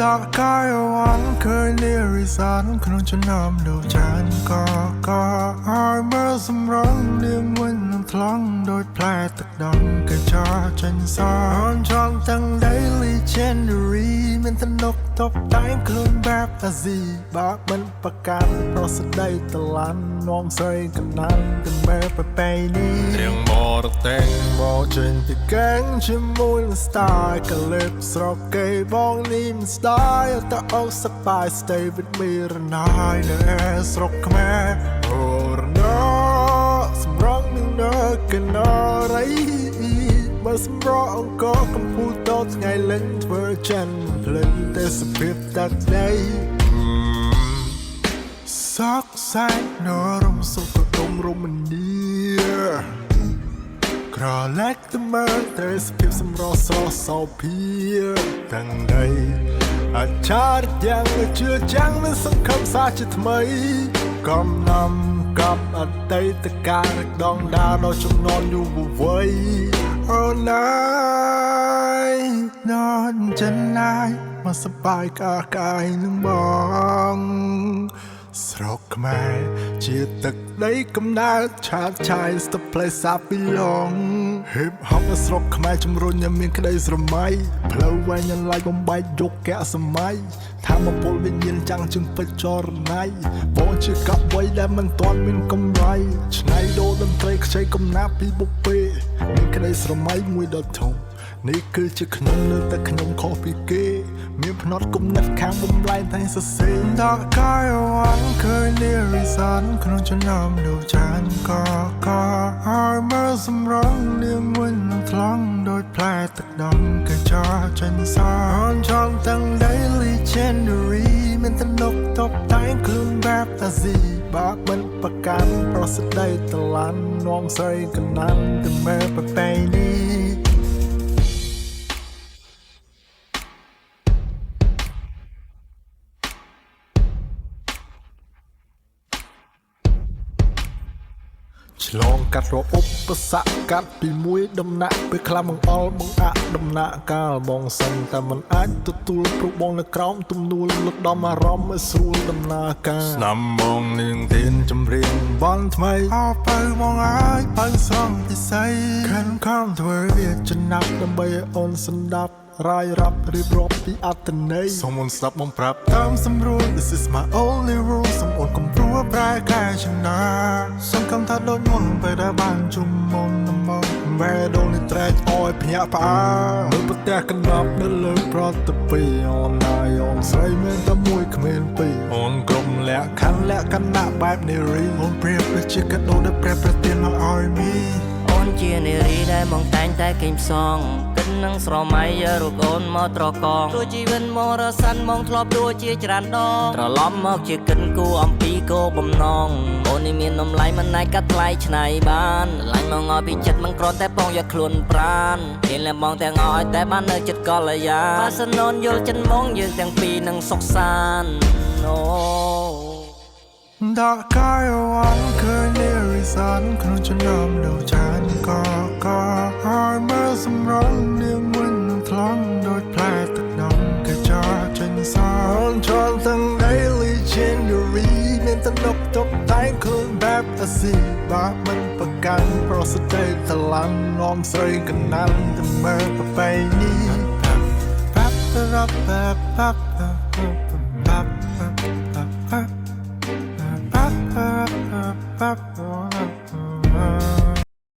ដាក់កាយអវ៉ាន់ឃើញនារីសានក្នុងចំណោមមនុស្សច្រើនក៏ក៏ហើយមើលសម្រងនាងវិញនឹងថ្លង់ដោយផ្លែទឹកដងកញ្ចក់ចេញសនចង់ទាំង legendary មានទំនុកតបតែងខ្លួនបែបអាស៊ីបើមិនប្រកាន់ប្រសិទ្ធតឡាននាំស្រីកណាន់ទៅមើលប្រពៃណីរៀងបរទេសមកចេញពីកាំងជាមួយនឹង style កលិបស្រុកគេបងនេះមិន style តែអូសប្បាយ stay with me រណាយនៅស្រុកខ្មែរអូរណាសម្រងនឹងនៅកណរីបើសម្រងអង្គកំពូលតថ្ងៃលិញធ្វើចិនភ្លិនទេសភាពទឹកដីសកសែននរំសុខដុមរមនីក្រឡេកទៅមើលទេសភាពសម្រស់ស្រស់សោភាទាំងដីអាចារ្យយ៉ាងជឿចាំងមានសង្ឃឹមសាជាថ្មីកំណំកប់អតីតកាលដងដាដល់ចំណន់យុវវ័យអូណាយននចិនណាយមកសប្បាយកាកាយនឹងបងស្រុកខ្មែរជាទឹកដីកំណើតឆាតឆាយ is the place I belong hip hop នៅស្រុកខ្មែរជំរុញឲ្យមានក្តីស្រមៃផ្លូវវែងអន្លាយបំបែកយុគសម័យធម្មពលវិញ្ញាណចាំងជាងពេជ្រចរណៃបងជាកវីដែលមិនទាន់មានកម្រៃឆ្នៃដូរតន្ត្រីខ្ចីកំណាពីបុព្វេមានក្តីស្រមៃមួយដ៏ធំនេះគឺជាខ្ញុំនៅតែខ្ញុំខុសពីគេ មានផ្នត់គំនិតខាងបំលែងតែសរសេរដាក់កាយអវ៉ាន់ឃើញនារីសានក្នុងចំណោមមនុស្សច្រើនក៏ក៏ហើយមើលសម្រងនាងវិញនឹងថ្លង់ដោយផ្លែទឹកដងកញ្ចក់ចេញសនចង់ទាំង legendary មានទំនុកតបតែងខ្លួនបែបអាស៊ីបើមិនប្រកាន់ប្រសិទ្ធតឡាននាំស្រីកណាន់ទៅមើលប្រពៃណី ឆ្លងកាត់រឧបសគ្គកាត់ពីមួយដំណាក់ពេលខ្លះបង្អល់បង្អាក់ដំណាក់កាលបងសិនតែមិនអាចទទួលព្រោះបងនៅក្រោមទំនួលលុតដំអារម្មណ៍ឲ្យស្រួលដំណើរការស្នាមបងនាងទៀនចម្រៀងបនថ្មីអើបើបងអើយបើស្រង់ពិសីខិនខំធ្វើវាចំណាប់ដើម្បីឲ្យអូនស្ដាប់រាយរាប់រៀបរាប់ពីអត្តន័យសូមអូនស្ដាប់បងប្រាប់តាមសម្រួល This is my only rule សូមអូនកុំព្រួប្រែកែចំណាសង្ឃឹមថាដូចមុនពេលដែលបានជុំមុនដំបូងបែដូននេះត្រែកអោយភ្ញាក់ផ្អើលមើលប្រទះកណ្ដាប់នៅលើប្រតិពីអូនណាយអូនស្រីមានតែមួយគ្មានពីរអូនក្រុមលក្ខខណ្ឌលក្ខណៈបែបនារីអូនប្រៀបដូចជាកាដូដែលព្រះប្រទានមកឲ្យមី អូនជានារីដែលបងតែងតែគេងផ្សងគិតនឹងស្រមៃយករូបអូនមកត្រកងទោះជីវិតមករសាន់មកធ្លាប់ដួជាច្រើនដងត្រឡប់មកជាកិនគូអំពីគោបំណងអូននេះមានតម្លៃមិនអាចកាត់ថ្លៃឆ្នៃបានឆ្លាញ់មកឲ្យពីចិត្តមិនគ្រាន់តែបងយកខ្លួនប្រានហ៊ានលះបងទាំងអស់ឲ្យតែបាននៅចិត្តកល្យាបើសិនអូនយល់ចិត្តមកយើងទាំងពីរនឹងសុខសាន្តអូ ដាក់កាយអវ៉ាន់ឃើញនារីសានក្នុងចំណោមមនុស្សច្រើនក៏ក៏ហើយមើលសម្រងនាងវិញនឹងថ្លង់ដោយផ្លែទឹកដងកញ្ចក់ចេញសនចង់ទាំង legendary មានទំនុកតបតែងខ្លួនបែបអាស៊ីបើមិនប្រកាន់ប្រសិទ្ធតឡាននាំស្រីកណាន់ទៅមើលប្រពៃណីប៉ាប់ប៉ាប់ប៉ាប់ប៉ាប់ប៉ាប់